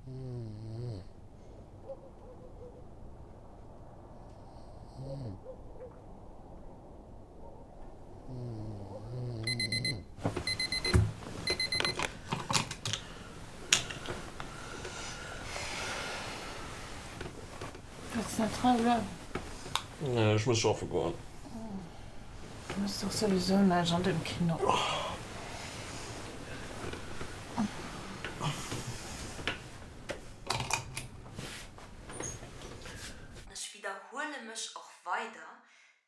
Wëlls net hei bleiwen? Nee, ech muss schaffe goen. Du hues dach souwisou näischt an deem Kino. Ech widderhuele mech och weider,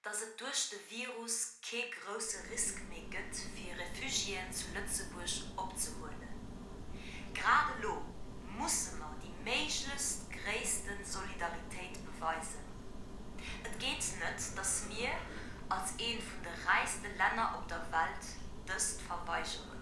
dass et duerch de Virus kee grousse Risk méi gëtt fir Refugiéen zu Lëtzebuerg opzehuelen. Grad elo musse mer déi méiglechst gréisste Solidaritéit beweisen. Et geet net, dass mir, als eent vun de räichste Länner op der Welt, dëst verweigeren.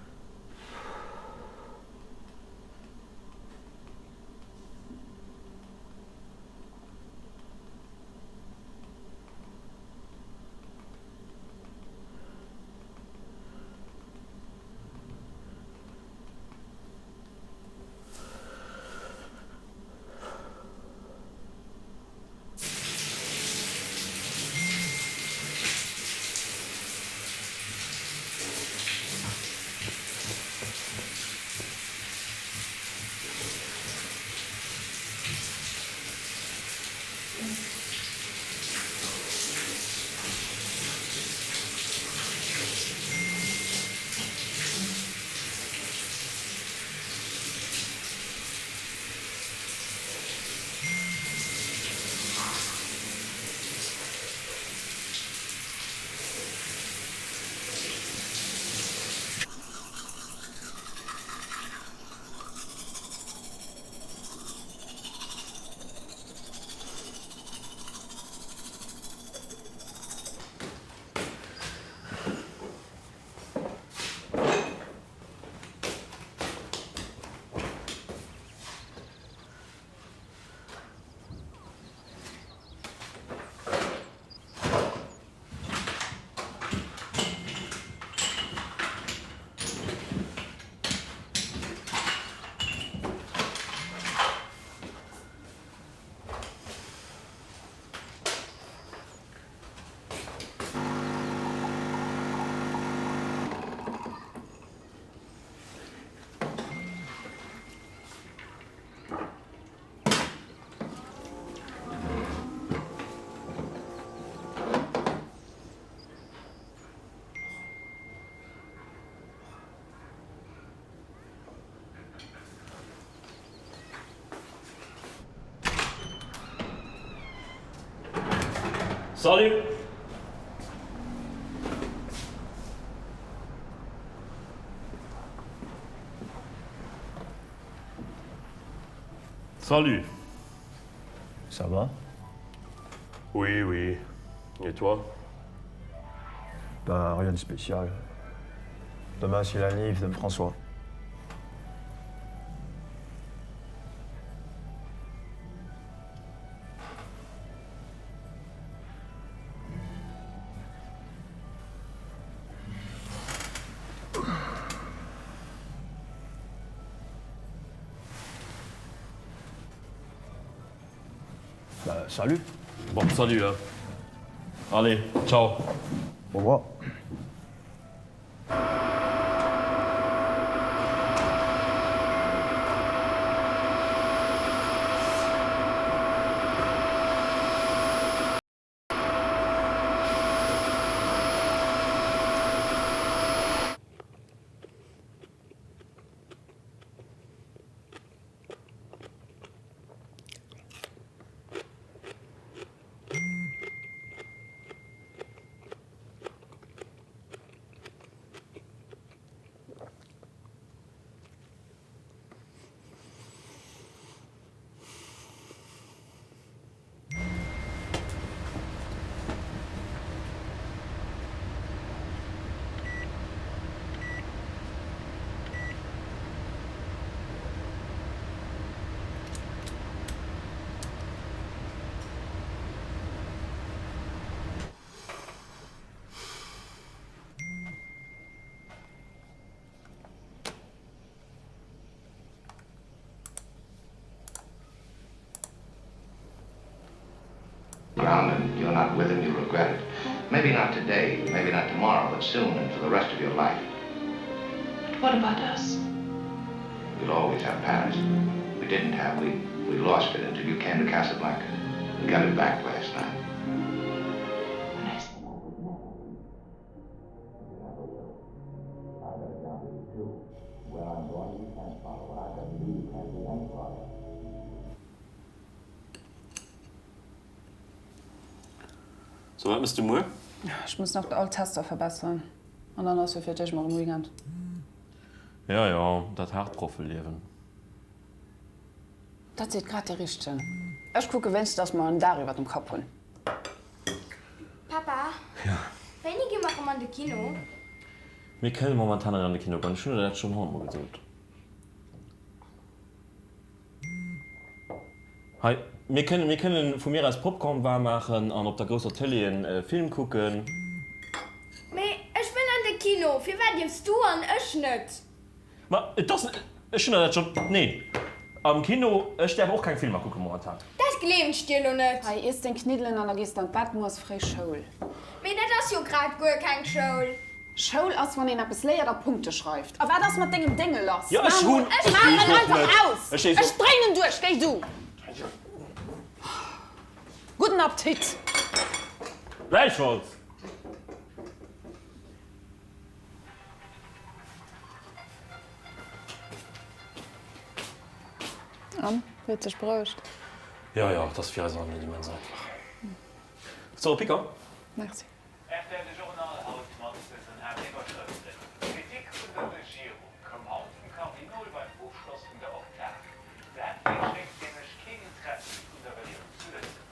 Salut! Salut! Ça va? Oui, oui. Et toi? Bah, rien de spécial. Demain, c'est l'anniv de François. Bah, salut. Bon, salut, hein. Allez, ciao. Au revoir. ground and you're not with him, you'll regret it. Maybe not today, maybe not tomorrow, but soon and for the rest of your life. But what about us? We'll always have Paris. We didn't have, we, we lost it until you came to Casablanca. We got it back last night. So, wat mëss du muer? Ech muss nach all Tester verbesseren an dann ass jo fir d'éischt mol erëm Weekend. Jo, jo, dat haart Proffeliewen. Dat seet grad dee Richtegen. Ech kucke wéinst, dass mer en Daach iwwer dem Kapp hunn. Papa, wéini gi mer erëm an de Kino? Mir kënnen momentan net an de Kino goen. Ech hunn der dat schonn honnertmol gesot. Hei, mir kënnen, mir kënnen vu mir aus Popcorn waarm maachen an op der grousser Tëlee en Film kucken. Mee ech wëll an de Kino! Firwat dierfs du an ech net? Ma et ass, ech hunn der dat schonn, neen, am Kino, ech däerf och keng Filmer kucken momentan. Dat gleewen ech dir elo net! Hei, iess deng Kniddelen an da gees de an d'Bett, muer ass fréi Schoul. Mee dat ass jo grad guer keng Schoul! Schoul ass wann een eppes léiert a Punkte schreift. A wat ass mat dengem Dénge lass? Jo, ech hunn. Ech maachen einfach aus! Ech dréinen duerch, géi du! Gudden Appetit! Gläichfalls! An, huet sech berouegt? Jo, jo, et ass fir eis all net immens einfach. Hues de och e Picker? Merci. Rtl De Journal haut mat dësen Haaptiwwerschrëften, Kritik un der Regierung koum haut vum Kardinol beim Ofschloss vun der Oktav. Se hätt wéi schéngt nämlech keen Interessi un der Relioun zu Lëtzebuerg.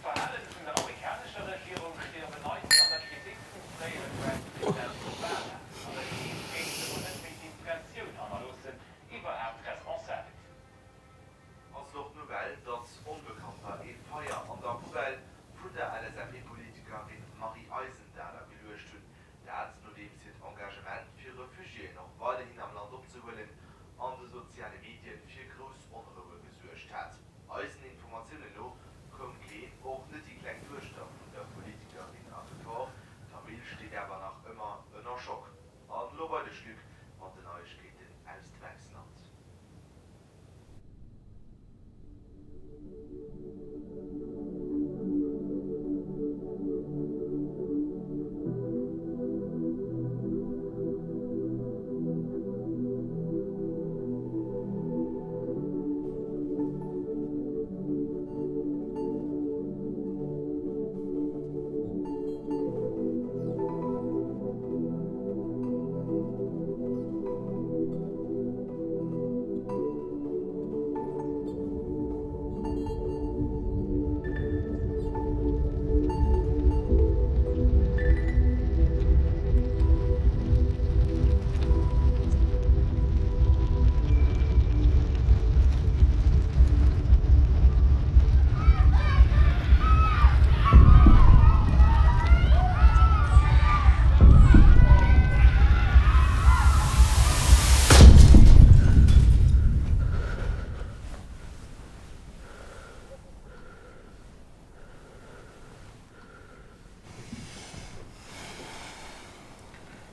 D'Verhalen vun der amerikanescher Regierung steet op en Neits an der Kritik vum fréieren US-President Obama. An der Kris géing se elo net méi d'Impressioun hannerloossen, iwwerhaapt responsabel ze sinn. Ass et och d'Nouvelle, datt Onbekannter ee Feier an der Poubelle vun der LSAP-Politikerin Marie Eisendaler geluecht hunn. Dat nodeems hiert Engagement fir Refugiéen och weiderhin am Land opzehuelen an de soziale Medien fir grouss Onroue gesuergt hat. Eisen Informatiounen no koum keen, och net déi kleng Duechter vun der Politikerin a Gefor. D'Famill steet awer nach ëmmer ënner Schock. An elo bei de Schluck mat den Neiegkeeten aus dem Ausland.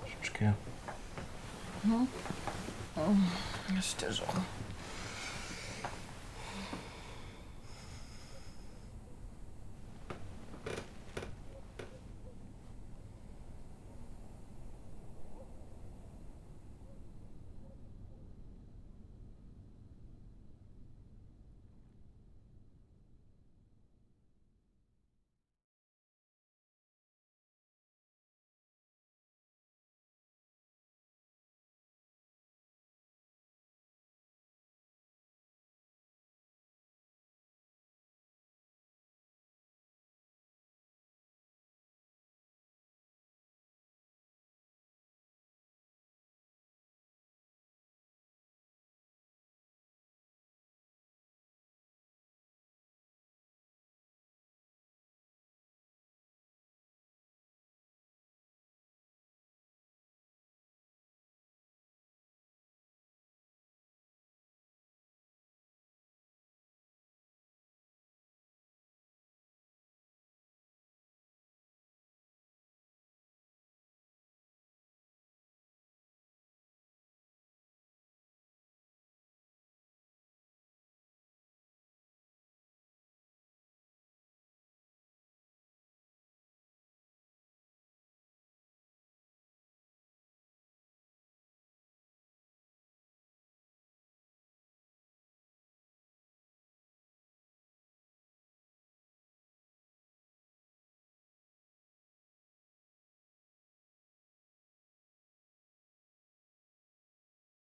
Ech hunn dech gär. Ech dech och.